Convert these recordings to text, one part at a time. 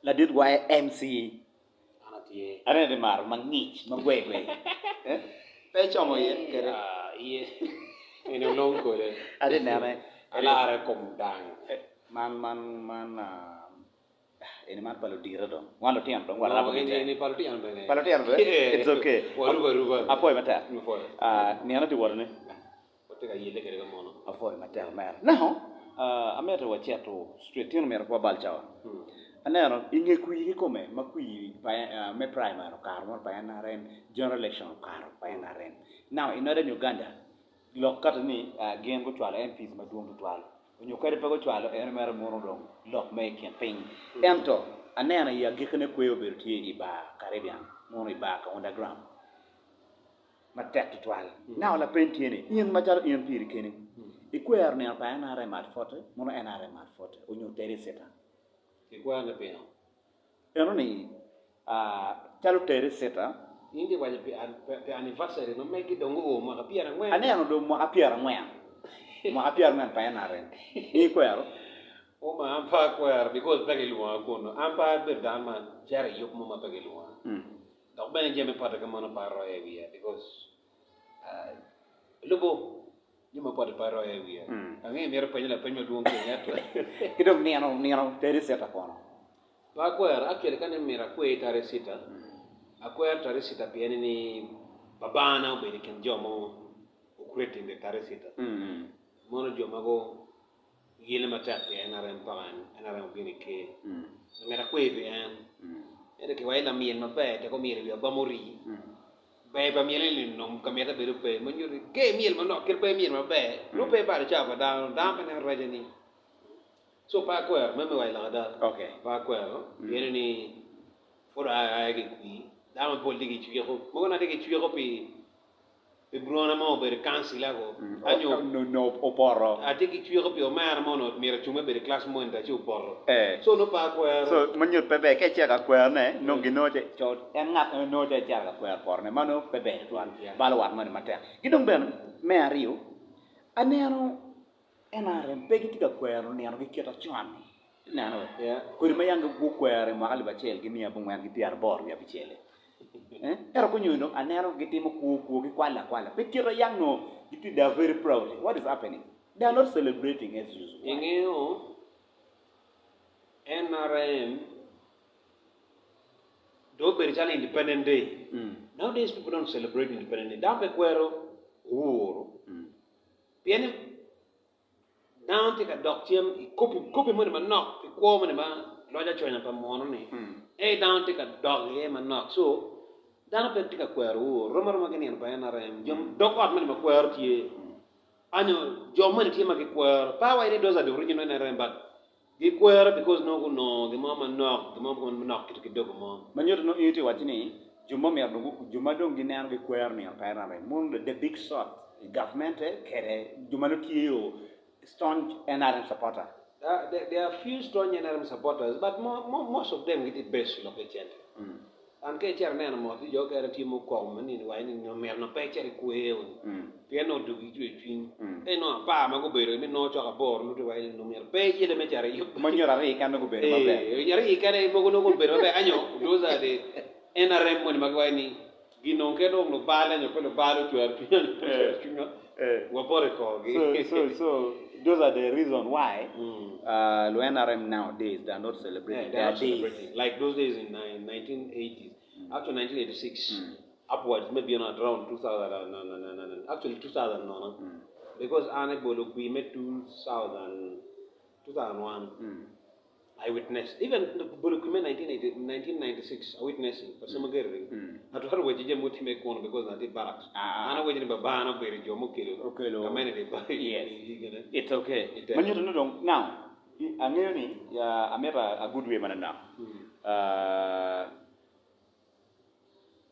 Ladit wa aye MC. An atye. Aneno itye mato mangic ma gwe gwe. Pe icomo iye kede. Iye eni olong kwede. Atye nene. Alare i kom dang. Man man man eni man pa ludito dong. Wan lutino dong warabo ki eni pa lutino bene. Pa lutino bene? It's okay. Warubo aruba. Apwoyo matek. Nino tye wotone. Watye ka yelle kwede ka mono. Apwoyo matek omera. Nako, amito wacito straight, tin omyero pe wabal cawa. Aneno i nge kwir kikome ma kwir pa me primary okato mono pa NRM, general election okato pa NRM. Now in northern Uganda, lok kati ni gin gucwalo MPs madwong tutwal, onyo kadi pe gucwalo eno mere mono dong lok me i kin piny. Ento aneno i agikkine kwer obedo tye i bar Caribbean, mono i bar Kaunda Ground. Matek tutwal. Naka lapeny tye ni, in macalo in piri keni, ikwero nino pa NRM at forte, mono NRM at forte, onyo teri cita? Ikwero ni pingo? Eno ni, calo teri cita. In itye waco pi anniversary ma megi dong oo mwaka pyerangwen? Aneno dong mwaka pyerangwen, mwaka pyerangwen pa NRM. In ikwero? Oma, an pe akwero because pe gilwonga kunu. An pe abedo dano ma cito i yub mo ma pe gilwonga. Dok bene jami me pote kemano pe aroyo i wiya because lubo jami me pote pe aroyo i wiya. Angeyo imito penyo lapeny madwong ki ento. Ki dong nino nino teri cita kono? Pe akwero, actually ka ni myero akwer tari cita, akwero tari cita pien ni babana obedo i kin jo ma o-creating the tari cita. Mono jo ma gu Yelle matek pi NRM paka NRM obino i ker. Myero akwer pi en. Ento ki waci lamyel maber tek omyelo i wi abam orii. Ber pa myel eni onongo ka mitte bedo pe ma nyuto ni ka imyel manok kit pe imyel maber nongo pe ibalo cawa pa dano, dano pe neno raca ni. So pe akwero me me waco lok ada. Pe akwero pien ni pud aa aya ki i kwir dano mapol tye ki cwiko mogo nongo tye ki cwiko pi Pi brona mo obedo kancila ko anyo Onongo opoto. Atye ki cwiko pi omera mo onongo myero ocung me bedo i class monitor ci opoto. So nongo pe akwero. So ma nyuto pe ber ka icito ka kwerone nongo ginongo ce co en ngat eno nongo ce icito ka kwero potone ma nongo pe ber tutwal balo wat moni matek. Ki dong bene me aryo aneno NRM pe gitye ka kwero nino gi kit acon-ni. Ineno we? Kodi ma yam gukwero i mwaka alip acel ki miya abongwen ki pyeraboro wiye abicel-li. Ento kunyo dong aneno gitimo kwo kwo, gikwalo akwala. Pe kite yang nongo gitye they are very proud. What is happening? They are not celebrating as usual. Why? Ingeyo NRM dong obedo calo independent day. Nowadays people don't celebrate independent day. Dano pe kwero Uhuru pien ni Dano tye ka dok cen i kopi, kopi moni manok pi kwo moni ma loc aconya pa munu ni en dano tye ka dok iye manok so dano pe tye ka kwero woo rom aroma ki nino pa NRM jo dog ot moni ma kwero tye anyo jo moni tye ma gikwero pe awaco ni those are the original NRM but Gikwero because nongo gunongo gin mo manok, gin mo manok kit ki dobo mo. Ma nyuto nongo in itye ka waco ni jo ma myero dong jo ma dong gineno gikwero nino pa NRM mono the big shot i gavmente kede jo ma nongo tye o staunch NRM supporter. There are few staunch NRM supporters but most of them gitye based lok ki cente. An ka icito ineno mot ci jo okene tye mukoko ma nino iwaco ni nyo myero nongo pe icit ikwer wunu pien nongo odugi ki cwer cwiny. Ka inongo apar ma gubedo mi nongo cok aboro nongo tye iwaco ni nongo myero pe iyelle me cito iyub. Ma nyuto arii kene nongo gubedo maber. Ee, arii kene mogo nongo gubedo maber anyo those are the NRM moni ma giwaco ni ginong kit dong lubale nyo pe lubale ocwero cwinya nyo pe ocwero cwinywa wapoto i korgi. So, so, so those are the reason why uh, lu NRM nowadays they are not celebrating Yeah, they are their not days. celebrating. Like those days in 1980s, actually 1986 upwards, maybe around 2000, and, and, and, and, actually 2000 no, no. Because an ebolo kwi me 2000, 2001. I witnessed even bolo kwi me 1996 a witnessing pa Ssemogerere atwero waci jami mutimme kunu because atye i barracks an awaco ni babana obedo jo mukelo kamene ni Yes it's okay ma nyuto ni dong now angeyo ni amito a good way manonok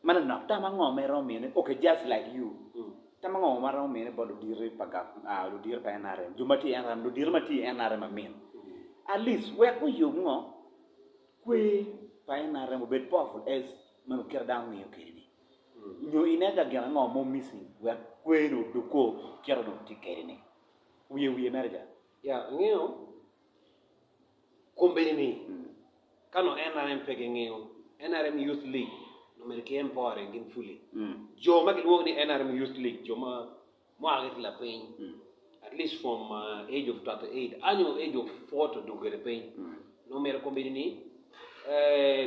Manonok, tam ango ma iromo mine, okay just like you, tam ango ma iromo mine bot luditi pa gav, luditi pa NRM, jo ma tye i NRM, luditi ma tye i NRM amin, at least wek guyub ngo, kwer pa NRM obed powerful as ma nongo kite dano ngiyo kwede ni, nyo ineno ka gin ango mo missing wek kwer ni odug ko kite onongo tye kwede ni, wiye wiye mere ca. Ya, angeyo kombeddi ni. Ka nongo NRM pe gingiyo, NRM Youth League nongo myero ki empowering gin fully. Jo ma gilwongo ni NRM Youth League, jo ma mwaka gi tye lapiny, at least from age of 38 anyo age of 40 dong kwede piny, nongo myero kombeddi ni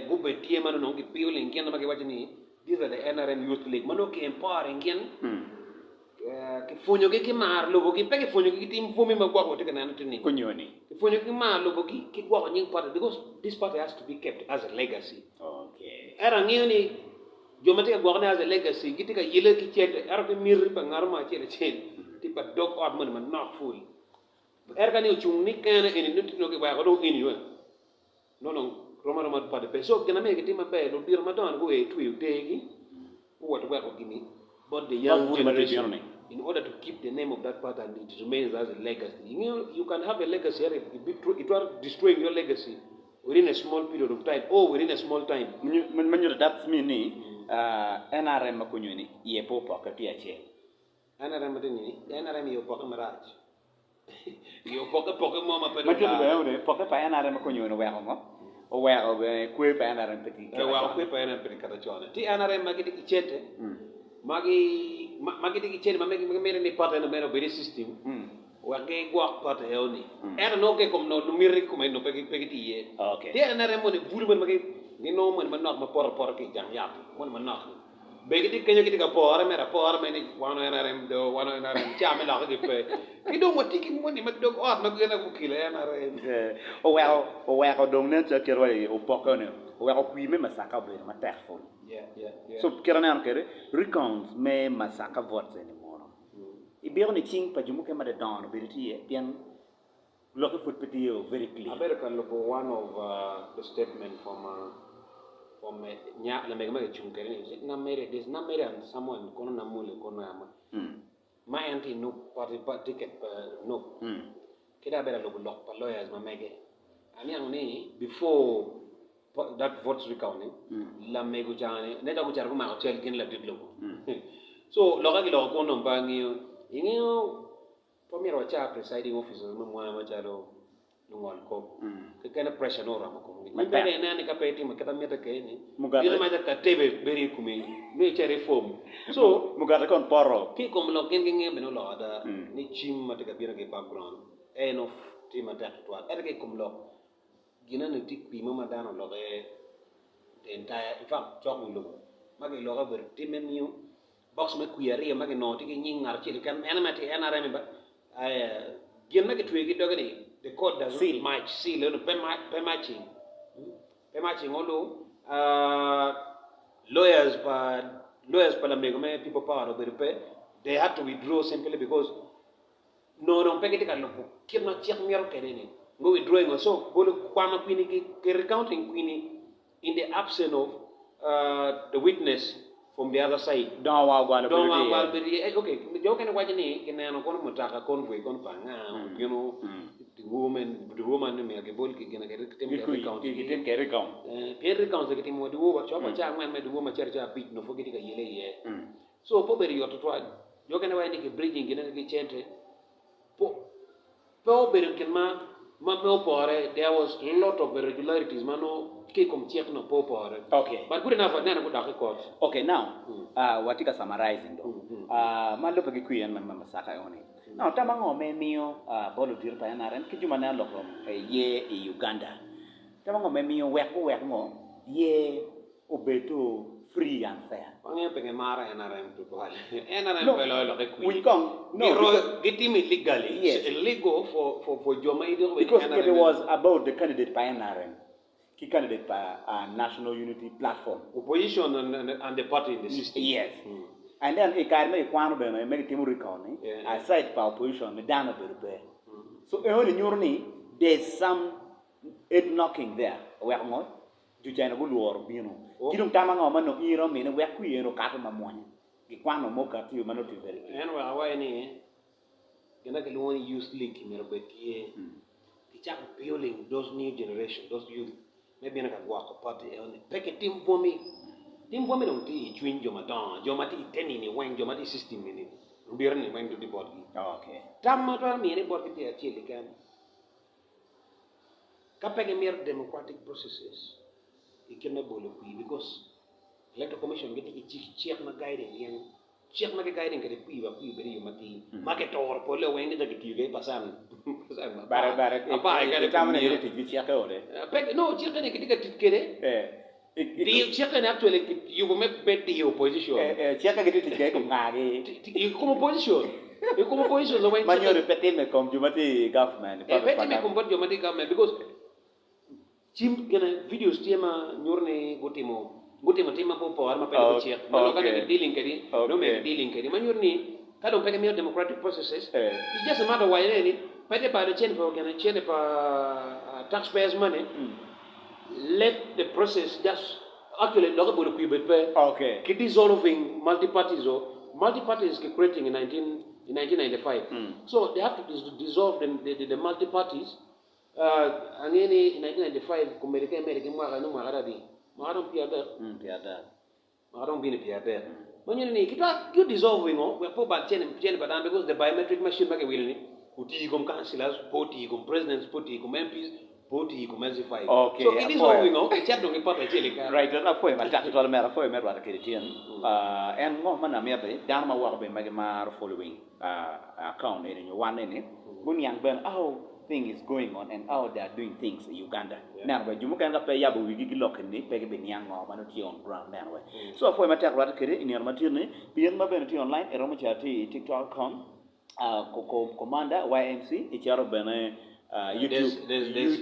gubed tye ma nongo gipiyo ling gin ma giwaco ni these are the NRM Youth League ma nongo ki empowering gin. Kipwonyogi ki maro lobogi, pe kipwonyogi ki tim bwome ma gwoko watye ka neno tin-ni. Kipwonyogi ki maro lobogi ki gwoko nying party because this party has to be kept as a legacy. Ento angeyo ni jo ma tye ka gwokone as a legacy gitye ka yelle ki cente ento ki miti pa ngat mo acel acel tye pa dog ot moni manok pul. Ento ka ni ocung ni kene eni nongo tye nongo kiweko dong eni dong. Nongo dong rom aroma padi pe. So gin amyero gitim maber, ludito madongo guye tweyo tergi, guwot weko gini bot the young generation in order to keep the name of that party and it remains as a legacy. Ingeyo you can have a legacy ento itwero destroying your legacy within a small period of time or within a small time. Ma nyuto that mean ni NRM ma konyo ni iye pe opokke tye acel. NRM ma tye ni NRM iye opokke marac. I opokke pokke mo ma pe Ma dong tye lar. bene ni pokke pa NRM ma konyo oweko ngo? Oweko bene kwer pa NRM pe tye Eh, oweko kwer pa NRM pe tye kata con. Tye NRM ma gitye ki cente ma gi ma gitye ki cente ma megi gimito ni pote eno bene obed i system wek gigwok pote eno ni. Ento nongo ki i kom nongo miti kikome nongo pe pe gitye iye. Okay. Tye NRM moni bulu moni ma ginongo moni manok ma poto apota ki i jang yat moni manok. Be gitye kenyo gitye ka pore mere apora mere ni wan NRM do, wan NRM, ca me lokke gi pe. Ki dong watye ki moni ma dog ot ma gin aye gukelo NRM. Oweko oweko dong nen calo kit wa opokke ni oweko kwir me Masaka obedo matek pul. So kit aneno kwede recounts me Masaka votes eni mono ibiko ni cing pa jo mukene madongo obedo tye iye pien Lokke pud pe tye very clear. Abedo ka lubo one of the statement from from nya lamego ma kicung kwede ni is it Namere there's Namere and someone kono Namule kono anga mo ma en tye i nup party pa ticket pa nup ki dong abedo ka lubo lok pa lawyers ma mege aniang ni before that votes recount ni lamego ca ni nen calo gucito gumako cal gin ladit lobo so lokke kiloko kunu dong pe angeyo ingeyo Pe omyero waca presiding officers me mwa macalo lungol kop kekene pressure nongo oromo komgi. In bene inen ni ka pe itimo kit ma mitte kwede ni bino maca katebe bedo i komi nongo icito i form. So Mugati kon poto. Ki i kom lok gin gingeyo bene oloko ada ni cim ma tye ka bino ki i background en tye matek tutwal ento ki i kom lok Gin eni tye kwir mo ma dano oloko iye the entire in fact cok wi lobo ma giloko obedo tim me miyo box me kwir aryo ma kinongo tye ki nying ngat acel keken en aye ma tye NRM ba gin ma kitweyo ki doge ni the code does not match seal eno pe pe matching pe matching olu lawyers pa lawyers pa lamego me people power obedo pe they had to withdraw simply because Nongo dong pe gitye ka lubo kit ma cik mito kwede ni go withdrawing o so bolo kwano kwini ki ki recounting kwini in the absence of the witness from the other side. Dongo wa ogwalo Dongo bedo wa tye ogwalo iye. bedo iye. Ok, jo mukene waco ni kineno kono mutoka convoy kono pa anga obino dyewor me dyewor man ni myero gibol ki gine kede kitim Ki kwede kwi recount ki kitim kwede recount. Eh, pien recounts kitimo wa dyewor wa cok wa caa angwen me dyewor ma cito caa abic nongo pud gitye ka yele iye. So pe obedo yot tutwal. Jo mukene waco ni ki bridging gine ki cente pe obedo gin ma ma pe opore there was lot of irregularities ma nongo ki i kom cik nongo pe opore. Okay. But good enough waneno gudok i court. Okay now watye ka summarizing dong ma lubbe ki kwir en ma Masaka eno ni now tam ango ma imiyo bot ludito pa NRM ki jo ma neno lok kom ye i Uganda tam ango ma imiyo wek guwek ngo ye obedo free and fair. Wangeyo pingo imaro NRM tutwal. NRM No, pe loyo lok e kwir. winj kong, no, Giroyo, gitimo illegally. Yes. It's illegal for, for, for jo ma idiko bed Because NRM. it was about the candidate pa NRM ki candidate pa uh, National Unity Platform. Opposition and, and, and the party in the system. Yes. And then i kare ma gikwano bene ma gitimo recount ni, Yeah, yeah. aside pa opposition ni dano obedo pe. So enoni nyuto ni there's some head knocking there. Oweko ngo? Jo China gulworo bino. Ci dong tam ango ma nongo in iromo mine wek kwir eno okato ma mwonya? Gikwano mo kati ma nongo tye very clear. En oweko awaco ni gin ma kilwongo ni youth league myero obed tye. Kicako building those new generation, those youth me bino ka gwoko party eno ni pe kitim bwomi. Tim bwomi dong tye i cwiny jo madongo, jo ma tye i te nini weng, jo ma tye i system nini, ludito ni weng tye botgi. Tam ma twero mine botgi tye acel keken. Ka pe gimito democratic processes. i kit me bolo kwir because Electoral Commission gitye ki cik cik ma guiding gin, cik ma gi guiding kwede kwir wa kwir obedo i yo matir ma kituro polle weng ki ca kitiyo kwede percent percent Bare apar bare apar keken i kom itamo ni myero gitye tic ki cikke ode? Pe no cikke ni gitye ka tic kwede Eh. I- i- diyo cikke ni actually kiyubo me me diyo opposition Eh, eh, cikke gitye tic kwede i kom ngagi i kom opposition i kom opposition weng ma cikke nyuto pe timme i kom jo ma tye i government Eh, pe timme i kom bot jo ma tye i government because Cim gine videos tye ma nyuto ni gutimo gutimo tim ma pe opore ma pe lubo cik ma nongo ka dong gidealing kedi nongo myero gidealing kedi ma nyuto ni ka dong pe gimiyo democratic processes it's just a matter of waco ne ni pe tye balo cente pa gine cente pa tax payers money let the process just actually lok ebolo kwir bed pe ki dissolving multi parties o multi parties ki creating in 1995 so they have to dissolve the, the, the multi parties Angeyo ni i 1995 komedi ka imedo ki mwaka nongo mwaka adi? Mwaka dong pyeradek? Mwaka dong bino i pyerade. Ma nyuto ni kitwero ki dissolve wingo wek pe obal cente pa dano because the biometric machine ma kiwilo ni otiyo i kom councillors, pe otiyo i kom presidents, pe otiyo i kom MPs, pe otiyo i kom LC5. So ki dissolve wingo icito dong ki poto acel keken. Right, apwoyo matek tutwal omera, apwoyo me rwate kedi tyen. En ngo ma nongo amiti dano ma woko bene ma gimaro following account eni nyo wan eni guniang bene how thing is going on and how they are doing things i Uganda neno bene jo mukene ka pe iyabo wigi ki lok eni pe gibiniang ngo ma nongo tye on ground neno wek so apwoyo matek rwate kede i nino matin ni pien ma bene tye online iromo cito i tiktok account Commander YMC icito bene YouTube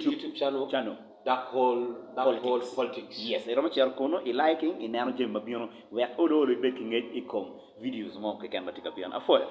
YouTube channel Dark Hole Dark Hole Politics. Yes, iromo cito kunu i liking ineno jami ma bino wek olo olo ibed ki ngec i kom videos mo keken ma tye ka bino. Apwoyo.